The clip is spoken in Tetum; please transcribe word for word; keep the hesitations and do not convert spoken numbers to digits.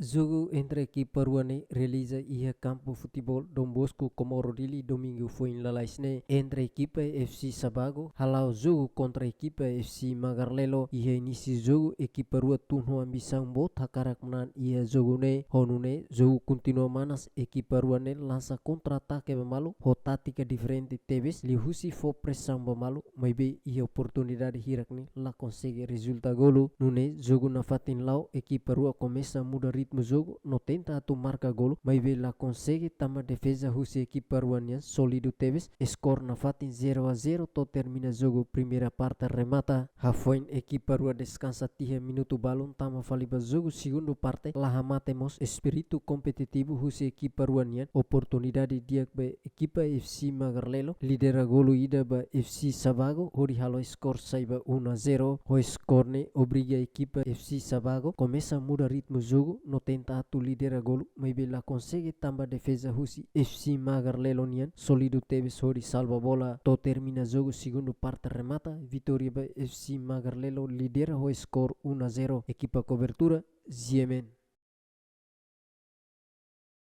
Jogu entre ekipa rua ne'e realiza iha kampu futeból Don Bosco Comoro Dili, domingu foin lalais ne'e. Entre ekipa F C Sabago hala'o jogu kontra ekipa F C Magarlelo. Iha inísiu jogu, ekipa rua tun ho ambisaun boot hakarak manán iha jogu ne'e. Ho nune'e jogu kontinua manas, ekipa rua ne'e lansa kontra-atake ba malu ho tátika diferente tebes, liuhusi fó presaun ba malu, maibé iha oportunidade hirak ne'e la konsege rezulta golu. Nune'e jogu nafatin la'o, ekipa rua komesa muda ritmu jogu no tenta atu marka golu, maibé la konsege tanba defeza husi ekipa rua nian sólidu tebes. Skor nafatin zero a zero to'o termina jogu, primeira parte remata. Hafoin ekipa rua deskansa tiha minutu balun, tama fali ba jogu segundu parte, la hamate mós espíritu kompetitivu husi ekipa rua nian. Oportunidade di'ak ba ekipa F C Magarlelo, lidera golu ida ba F C Sabago hodi halo skor sai ba um a zero. Ho skor ne'e obriga ekipa F C Sabago komesa muda ritmu jogu no tenta atu lidera golu, maibé la konsege tanba defeza husi F C Magarlelo nian sólidu tebes hodi salva bola. To'o termina jogu, segundu parte remata, vitória ba F C Magarlelo, lidera ho skor um a zero. Ekipa kobertura, G M N.